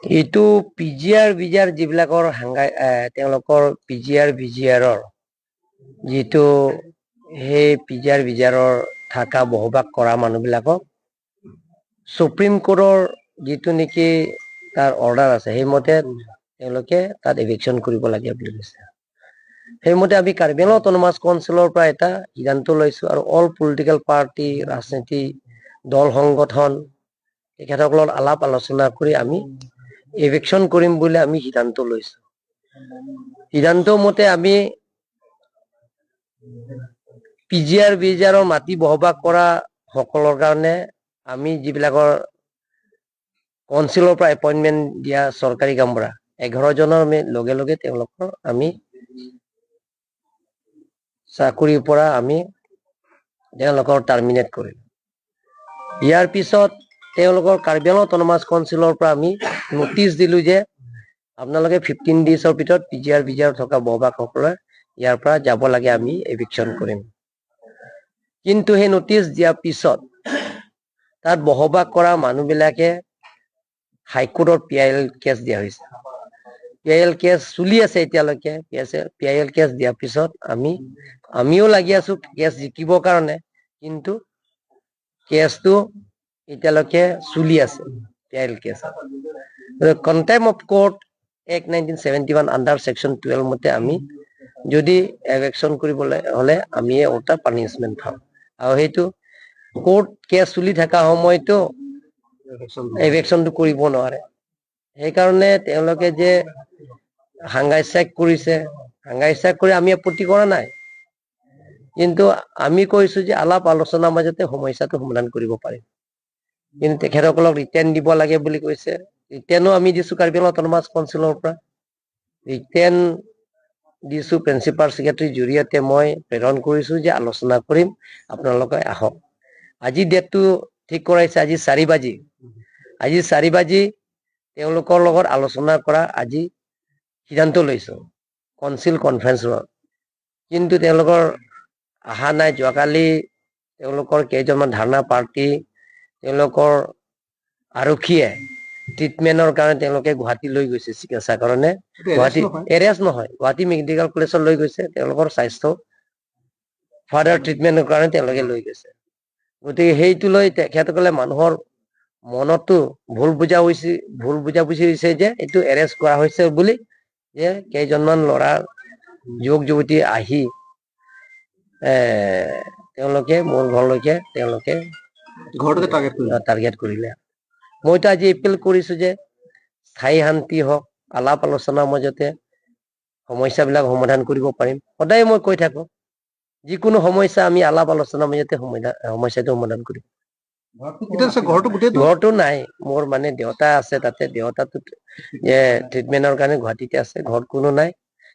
এইটো PGR BGR যিবিলাকৰ হাংগাই, তেওঁলোকৰ পিজিআৰ বিজিআৰৰ যিটো, সেই পিজিআৰ বিজিআৰৰ থকা বসবাস কৰা মানুহবিলাকক সুপ্ৰিম কোৰ্টৰ যিটো নেকি তাৰ অৰ্ডাৰ আছে, সেইমতে তেওঁলোকে তাত এভিকশ্যন কৰিব লাগে বুলি কৈছে। সেইমতে আমি কাৰ্বি আংলং অট'নমাছ কাউন্সিলৰ পৰা এটা সিদ্ধান্ত লৈছোঁ আৰু অল পলিটিকেল পাৰ্টি, ৰাজনীতি দল সংগঠন, তেখেতসকলৰ আলাপ আলোচনা কৰি আমি এভিকশ্যন কৰিম বুলি আমি সিদ্ধান্ত লৈছোঁ। সিদ্ধান্ত মতে আমি পিজিআৰ বিজিআৰৰ মাটি বসবাস কৰা সকলৰ কাৰণে আমি যিবিলাকৰ কাউন্সিলৰ পৰা এপইণ্টমেণ্ট দিয়া চৰকাৰী কামবুঢ়া 11 জনৰ, আমি লগে লগে তেওঁলোকৰ আমি চাকৰিৰ পৰা আমি তেওঁলোকৰ টাৰ্মিনেট কৰিলোঁ। ইয়াৰ পিছত তেওঁলোকৰ কাৰ্বি আংলং অট'নমাছ কাউন্সিলৰ পৰা আমি নটিচ দিলোঁ যে আপোনালোকে 15 ডেইজৰ ভিতৰত পিজিআৰ বিজিআৰ থকা বসবাসকলে ইয়াৰ পৰা যাব লাগে, আমি এভিকশ্যন কৰিম। কিন্তু সেই নটিচ দিয়াৰ পিছত তাত বসবাস কৰা মানুহবিলাকে হাইকোৰ্টত পিআইএল কেছ দিয়া হৈছে। পিআইএল কেছ চলি আছে এতিয়ালৈকে। পিআইএল কেছ দিয়াৰ পিছত আমিও লাগি আছো কেছ জিকিবৰ কাৰণে, কিন্তু কেছটো এতিয়ালৈকে চলি আছে PIL cash. Contempt of Court Act 1971 under section 12 মতে আমি যদি এভিকশ্যন কৰিবলৈ হ'লে আমি ওল্টা পানিছমেণ্ট পাম আৰু সেইটো কোৰ্ট কেছ চলি থকা সময়তো এভিকশ্যনটো কৰিব নোৱাৰে। সেইকাৰণে তেওঁলোকে যে হাংগাৰ ষ্ট্ৰাইক কৰিছে, হাংগাৰ ষ্ট্ৰাইক কৰি আমি আপত্তি কৰা নাই, কিন্তু আমি কৈছো যে আলাপ আলোচনাৰ মাজতে সমস্যাটো সমাধান কৰিব পাৰিম। কিন্তু তেখেতসকলক ৰিটাৰ্ণ দিব লাগে বুলি কৈছে। ৰিটাৰ্ণো আমি দিছো। কাৰ্বি আংলং অট'নমাছ কাউন্সিলৰ পৰা ৰিটাৰ্ণ দিছো। প্ৰিন্সিপাল ছেক্ৰেটাৰীৰ জৰিয়তে মই প্ৰেৰণ কৰিছো যে আলোচনা কৰিম, আপোনালোকে আহক। আজি ডেটটো ঠিক কৰাইছে। আজি 4 বাজি তেওঁলোকৰ লগত আলোচনা কৰা আজি সিদ্ধান্ত লৈছো কনচিল কনফাৰেন্সত, কিন্তু তেওঁলোকৰ অহা নাই। যোৱাকালি তেওঁলোকৰ কেইজনমান ধাৰণা পাৰ্টি, তেওঁলোকৰ আৰক্ষীয়ে ট্ৰিটমেণ্টৰ কাৰণে তেওঁলোকে গুৱাহাটী লৈ গৈছে, চিকিৎসাৰ কাৰণে গুৱাহাটী। এৰেষ্ট নহয়, গুৱাহাটী মেডিকেল কলেজত লৈ গৈছে। তেওঁলোকৰ স্বাস্থ্য ফাৰ্ডাৰ ট্ৰিটমেণ্টৰ কাৰণে তেওঁলোকে লৈ গৈছে। গতিকে সেইটো লৈ তেখেতসকলে মানুহৰ মনতো ভুল বুজা হৈছে, ভুল বুজাবুজি হৈছে যে এইটো এৰেষ্ট কৰা হৈছে বুলি, যে কেইজনমান ল'ৰা, যুৱক যুৱতী আহি তেওঁলোকে মোৰ ঘৰলৈকে তেওঁলোকে ঘৰটোকে টাৰ্গেট কৰিলে। টাৰ্গেট কৰিলে। মইতো আজি এপিল কৰিছো যে স্থায়ী শান্তি হওক, আলাপ আলোচনাৰ মাজতে সমস্যাবিলাক সমাধান কৰিব পাৰিম। সদায় মই কৈ থাকো, যিকোনো সমস্যা আমি আলাপ আলোচনাৰ মাজতে সমস্যাটো সমাধান কৰিম। এতিয়া আছে ঘৰটো গোটেইটো? ঘৰটো নাই মোৰ, মানে দেউতা আছে তাতে। দেউতাটো যে ট্ৰিটমেণ্টৰ কাৰণে গুৱাহাটীতে আছে। ঘৰত কোনো নাই,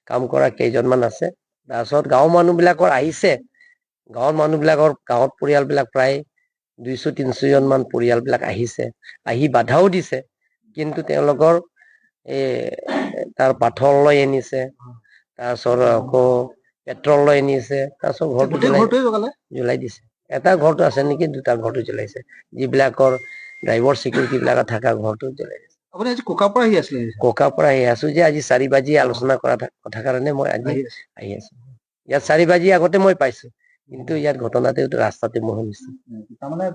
কাম কৰা কেইজনমান আছে। তাৰপিছত গাঁৱৰ মানুহবিলাকৰ আহিছে। গাঁৱৰ মানুহবিলাকৰ, গাঁৱত পৰিয়ালবিলাক প্ৰায় 200-300 জনমান পৰিয়ালবিলাক আহিছে, আহি বাধাও দিছে। কিন্তু তেওঁলোকৰ এই তাৰ পাথৰ লৈ আনিছে, তাৰপিছত আকৌ পেট্ৰল লৈ আনিছে, তাৰপিছত ঘৰটো গোটেই জ্বলাই ঘৰটোৱে জ্বলালে? জ্বলাই দিছে। এটা ঘৰটো আছে নেকি, দুটা ঘৰটো জ্বলাইছে। যিবিলাকৰ ড্ৰাইভাৰ চিকিউৰিটি বিলাকৰ থকা ঘৰটো জ্বলাই দিছে। আপুনি আজি কোকাৰ পৰা আহি আছিলে? কোকাৰ পৰা আহি আছো যে আজি 4 বাজি আলোচনা কৰা কথা কাৰণে মই আজি আহি আছে। আহি আছো। ইয়াত 4 বাজি আগতে মই পাইছো, কিন্তু ইয়াত ঘটনাটো ৰাস্তাতে মই শুনিছো। তাৰমানে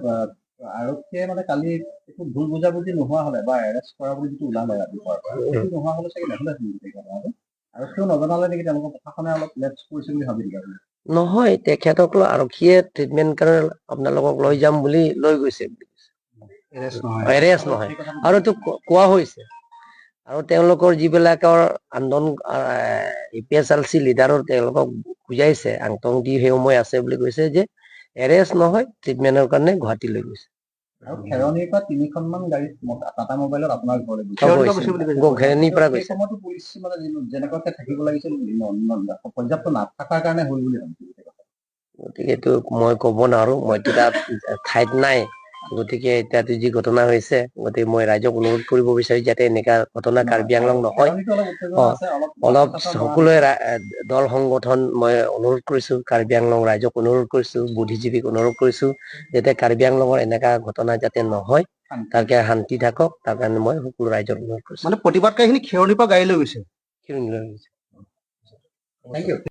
আৰক্ষীয়ে মানে কালি একো ভুল বুজাবুজি নোহোৱা হলে বা এৰেষ্ট কৰা বুলি যিটো ওলালে ৰাতিপুৱাৰ পৰা, সেইটো নোহোৱা হলে চাগে নহ'লেহেঁতেন গোটেই ঘটনাটো। আৰক্ষীয়েও নজনালে নেকি? তেওঁলোকৰ প্ৰশাসনে অলপ লেপছ কৰিছে বুলি ভাবি নেকি আপুনি? নহয়, তেখেতসকলক আৰক্ষীয়ে ট্ৰিটমেণ্ট কাৰণে আপোনালোকক লৈ যাম বুলি লৈ গৈছে বুলি কৈছে। এৰেষ্ট নহয়। এৰেষ্ট নহয়। সেই কথাটো। আৰু এইটো কোৱা হৈছে আৰু তেওঁলোকৰ যিবিলাকৰ আন্দোলন, এপিএছএলচি লিডাৰৰ, তেওঁলোকক বুজাইছে, আংটং দি সেই সময় আছে বুলি কৈছে যে এৰেষ্ট নহয়, ট্ৰিটমেণ্টৰ কাৰণে গুৱাহাটী লৈ গৈছে। আৰু খেৰণিৰ পৰা তিনিখনমান গাড়ীত টাটা মোবাইলত আপোনাৰ ঘৰলৈ গৈছে। খেৰণিৰ পৰা গৈছে বুলি কৈছে। খেৰণিৰ পৰা সেই গৈছে। সময়তো পুলিচ মানে যেনেকুৱাকে থাকিব লাগিছিল, পৰ্যাপ্ত নাথাকাৰ কাৰণে হ'ল বুলি ভাবিছো গোটেই কথাটো। গতিকে এইটো মই ক'ব নোৱাৰো, মইতো তাত ঠাইত নাই। গতিকে এতিয়াতো যি ঘটনা হৈছে, গতিকে মই ৰাইজক অনুৰোধ কৰিব বিচাৰো যাতে এনেকা ঘটনা কাৰ্বি আংলং নহয়। খেৰণিটো অলপ উত্তেজনা আছে, অলপ অলপ মাথা চাথা মৰা। সকলোৱে দল সংগঠন মই অনুৰোধ কৰিছো, কাৰ্বি আংলং ৰাইজক অনুৰোধ কৰিছো, বুদ্ধিজীৱীক অনুৰোধ কৰিছো যাতে কাৰ্বি আংলঙৰ এনেকা ঘটনা যাতে নহয়। তাকে শান্তি থাকক, তাৰ কাৰণে মই সকলো ৰাইজক অনুৰোধ কৰিছো। মানে প্ৰতিবাদকাৰীখিনি খেৰণিৰ পৰা গাড়ী লৈ গৈছে। খিৰণি লৈ গৈছে। Thank U.